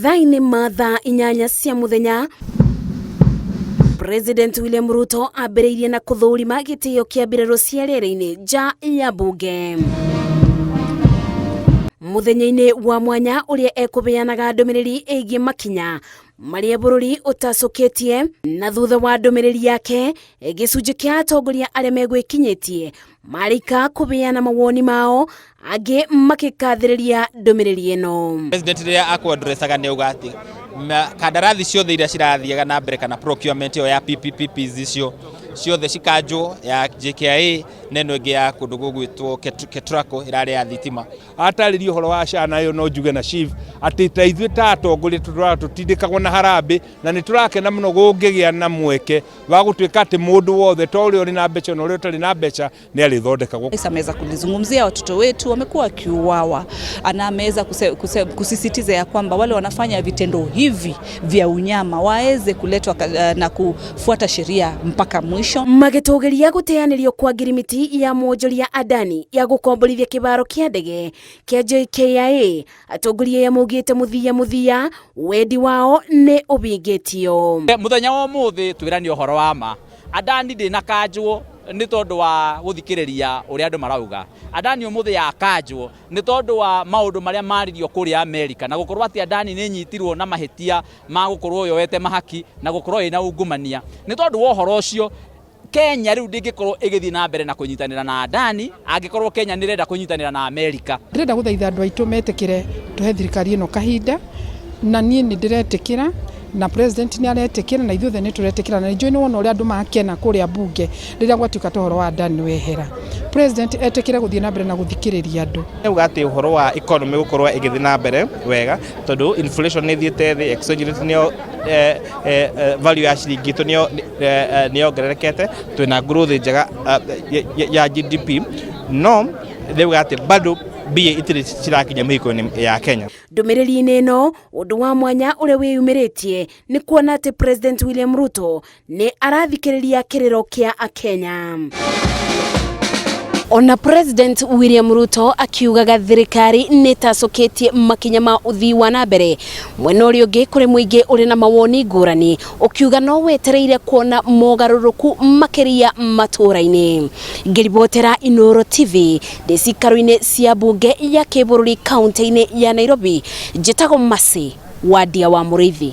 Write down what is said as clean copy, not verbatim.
Mathaa-inĩ ma thaa 8 cia mũthenya, President William Ruto ambĩrĩirie na kũthũrima gĩtĩo kĩa mbirarũ cia rĩera-inĩ nja ya mbunge. Mũthenya-inĩ wa mwanya ũrĩa ekũbeanaga ndũmĩrĩri ĩgiĩ makinya marĩa bũrũri ũtacũkĩtie, na thutha wa ndũmĩrĩri yake gĩcunjĩ kĩa atongoria arĩa megwĩkinyĩtie marĩka kũbeana mawoni mao, angĩ makĩkathĩrĩria ndũmĩrĩri ĩno. President rĩrĩa akwadressaga nĩ auga atĩ kandarathi ciothe iria cirathiaga na mbere kana procurement ĩyo ya PPPs icio ciothe cikanjwo, ya JKIA na ĩno ĩngĩ ya kũndũ gũgwĩtwo Ketraco ĩrarĩ ya thitima. Atarĩria ũhoro wa SHA nayo no njuge na SHIF atĩ ta ithuĩ ta atongoria tũtũraga tũtindĩkagwo na harambĩ, na nĩ tũrakena mũno gũngĩgĩa na mweke wa gũtuĩka atĩ mũndũ wothe to ũrĩa ũrĩ na mbeca na ũrĩa ũtarĩ na mbeca nĩ arĩthondekagwo. Rais ameweza kulizungumzia watoto wetu wamekuwa wakiuawa, na ameweza kusisitiza ya kwamba wale wanafanya vitendo hivi vya unyama waweze kuletwa na kufuata sheria mpaka mwisho. Magĩtũgĩria gũteanĩrio kwa ngirimiti ya mwonjoria Adani ya gũkomborithia kĩbaro kĩa ndege kĩa JKIA, atongoria aya maugĩte mũthia mũthia wendi wao nĩ ũbingĩtio. Mũthenya wa ũmũthĩ twĩranie ũhoro wa ma, Adani ndĩnakanjwo nĩ tondũ wa gũthikĩrĩria ũrĩa andũ marauga. Adani ũmũthĩ yakanjwo nĩ tondũ wa maũndũ marĩa maririo kũrĩa Amerika, na gũkorwo atĩ Adani nĩ ĩnyitirwo na mahĩtia ma gũkorwo yoete mahaki na gũkorwo ĩna ungumania. Nĩ tondũ wa ũhoro ũcio Kenya rĩu ndĩngĩkorwo ĩgĩthiĩ na mbere na kũnyitanĩra na Adani angĩkorwo Kenya nĩ ĩrenda kũnyitanĩra na Amerika. Ndĩrenda gũthaitha andũ aitũ metĩkĩre tũhe thirikari ĩno kahinda, na niĩ nĩ ndĩretĩkĩra na president nĩ aretĩkĩra na ithuothe nĩ tũretĩkĩra, na nĩ njũĩ nĩ wona ũrĩa andũ makena kũrĩa mbunge rĩrĩa gwatuĩka ta ũhoro wa Adani wehera. President etĩkĩre gũthiĩ na mbere na gũthikĩrĩria andũ. Auga atĩ ũhoro wa economy gũkorwo ĩgĩthiĩ na mbere wega tondũ inflation nĩ ĩthiĩte thĩ, exchange rate nĩyo value ya ciringi itũ nĩ yongererekete, twĩna growth njega ya GDP, no rĩuga atĩ bado mbia itirĩ cirakinya mĩhuko-inĩ ya Kenya. Ndũmĩrĩri-inĩ ĩno, ũndũ wa mwanya ũrĩa wĩyumĩrĩtie nĩ kuona atĩ President William Ruto nĩ arathikĩrĩria kĩrĩro kĩa Akenya. Ona President William Ruto akiugaga thirikari nĩ ĩtacũkĩtie makinya ma ũthii wa na mbere, mwena ũrĩa ũngĩ kũrĩ mũingĩ ũrĩ na mawoni ngũrani ũkiuga no wetereire kuona mogarũrũku makĩria matũũra-inĩ. Ngĩribotera Inooro TV ndĩ cikaro-inĩ cia mbunge ya kĩbũrũri kaunti-inĩ ya Nairobi, njĩtagwo Mercy Wandia wa Mũrĩithi.